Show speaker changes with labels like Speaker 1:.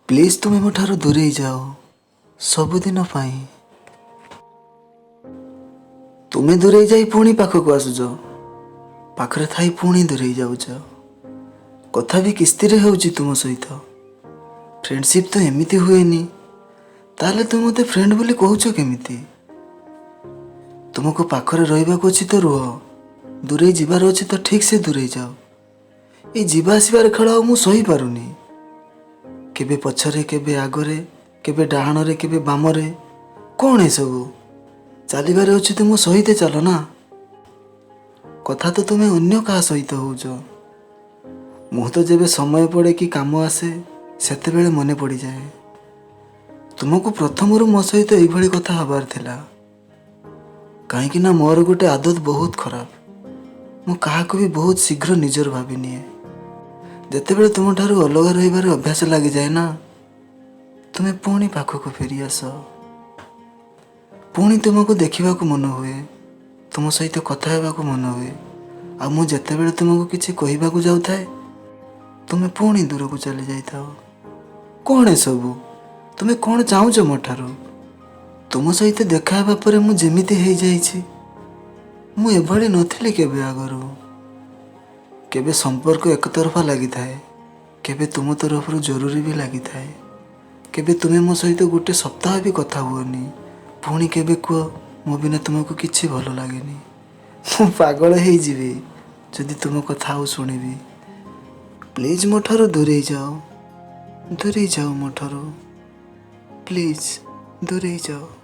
Speaker 1: Please, ତୁମେ ମୋ ଠାରୁ ଦୂରେଇ ଯାଅ ସବୁଦିନ ପାଇଁ। ତୁମେ ଦୂରେଇ ଯାଇ ପୁଣି ପାଖକୁ ଆସୁଛ, ପାଖରେ ଥାଇ ପୁଣି ଦୂରେଇ ଯାଉଛ। କଥା ବି କିସ୍ତିରେ ହେଉଛି ତୁମ ସହିତ। ଫ୍ରେଣ୍ଡସିପ୍ ତ ଏମିତି ହୁଏନି। ତାହେଲେ ତୁମେ ମୋତେ ଫ୍ରେଣ୍ଡ ବୋଲି କହୁଛ କେମିତି? ତୁମକୁ ପାଖରେ ରହିବାକୁ ଅଛି ତ ରୁହ, ଦୂରେଇ ଯିବାର ଅଛି ତ ଠିକ୍ ସେ ଦୂରେଇ ଯାଅ। ଏଇ ଯିବା ଆସିବାର ଖେଳ ଆଉ ମୁଁ ସହିପାରୁନି। କେବେ ପଛରେ, କେବେ ଆଗରେ, କେବେ ଡାହାଣରେ, କେବେ ବାମରେ। କ'ଣ ଏସବୁ? ଚାଲିବାରେ ଅଛି ତ ମୋ ସହିତ ଚାଲ ନା। କଥା ତ ତୁମେ ଅନ୍ୟ କାହା ସହିତ ହଉଛ। ମୁଁ ତ ଯେବେ ସମୟ ପଡ଼େ କି କାମ ଆସେ, ସେତେବେଳେ ମନେ ପଡ଼ିଯାଏ। ତୁମକୁ ପ୍ରଥମରୁ ମୋ ସହିତ ଏଇଭଳି କଥା ହେବାର ଥିଲା, କାହିଁକି ନା ମୋର ଗୋଟେ ଆଦତ ବହୁତ ଖରାପ। ମୁଁ କାହାକୁ ବି ବହୁତ ଶୀଘ୍ର ନିଜର ଭାବି ନିଏ। ଯେତେବେଳେ ତୁମଠାରୁ ଅଲଗା ରହିବାର ଅଭ୍ୟାସ ଲାଗିଯାଏ ନା, ତୁମେ ପୁଣି ପାଖକୁ ଫେରି ଆସ। ପୁଣି ତୁମକୁ ଦେଖିବାକୁ ମନ ହୁଏ, ତୁମ ସହିତ କଥା ହେବାକୁ ମନ ହୁଏ। ଆଉ ମୁଁ ଯେତେବେଳେ ତୁମକୁ କିଛି କହିବାକୁ ଯାଉଥାଏ, ତୁମେ ପୁଣି ଦୂରକୁ ଚାଲି ଯାଇଥାଅ। କ'ଣ ଏସବୁ? ତୁମେ କ'ଣ ଚାହୁଁଛ ମୋ ଠାରୁ? ତୁମ ସହିତ ଦେଖା ହେବା ପରେ ମୁଁ ଯେମିତି ହେଇଯାଇଛି, ମୁଁ ଏଭଳି ନଥିଲି କେବେ ଆଗରୁ। କେବେ ସମ୍ପର୍କ ଏକତରଫା ଲାଗିଥାଏ, କେବେ ତୁମ ତରଫରୁ ଜରୁରୀ ବି ଲାଗିଥାଏ। କେବେ ତୁମେ ମୋ ସହିତ ଗୋଟେ ସପ୍ତାହ ବି କଥା ହୁଅନି, ପୁଣି କେବେ କୁହ ମୋ ବିନା ତୁମକୁ କିଛି ଭଲ ଲାଗେନି। ମୁଁ ପାଗଳ ହେଇଯିବି ଯଦି ତୁମ କଥା ଆଉ ଶୁଣିବି। ପ୍ଲିଜ୍, ମୋ ଠାରୁ ଦୂରେଇ ଯାଅ, ଦୂରେଇ ଯାଅ ମୋ ଠାରୁ। ପ୍ଲିଜ୍, ଦୂରେଇ ଯାଅ।